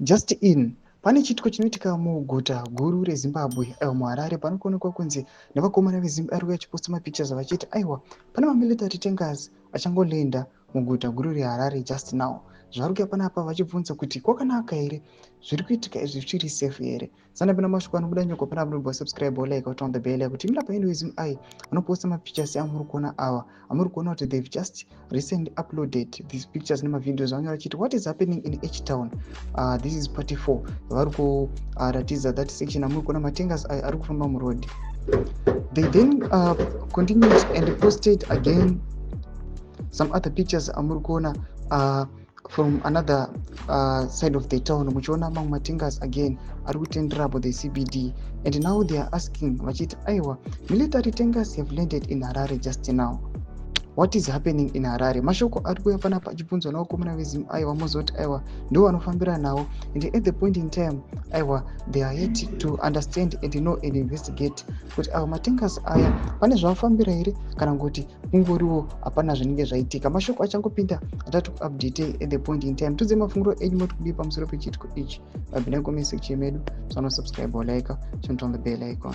Just in, pane chiitiko chinoitika muguta guru reZimbabwe, aiwa, muHarare, panokuonekwa kunzi nevakomana veZimba ari kuuya achiposta mapictures vachiti aiwa, pane mamilitary tankers achangolanda muguta guru reHarare just now. Zvari kuuya panapa vachibvunza kuti kwakanaka here, zviri kuitika izvi zvichiri safe here? Sanapinda mashoko anobuda nyoko panapa, unobva subscribe, like, turn on the bell kuti imila paino weZim vanoposta mapictures amuri kuona ava, amuri kuona kuti they've just recently uploaded these pictures nemavideos. Vanyora vachiti, "What is happening in H Town?" This is part 4. Vari kuratidza that section amuri kuona matankers aya ari kufamba muroad. They then continued and posted again some other pictures amuri kuona from another side of the town, muchiona mamwe matankers again ari kutenderapo the CBD. And now they are asking vachiti aiwa, military tankers have landed in Harare just now, what is happening in Harare? Mashoko ari kuuya panapa achibvunzwa navakomana veZim, aiwa, mozoti aiwa, ndo vanofambira nawo. And at the point in time, aiwa, they are yet to understand and know and investigate kuti ava matankers aya pane zvavafambira here kana kuti kungoriwo hapana zvinenge zvaitika. Mashoko achangopinda atati kuupdate at the point in time. Tudze mafungiro enyu, moti kudii pamusoro pechiitiko ichi? Vabvina comment section medu. Sanosubscribe, like, turn on the bell icon.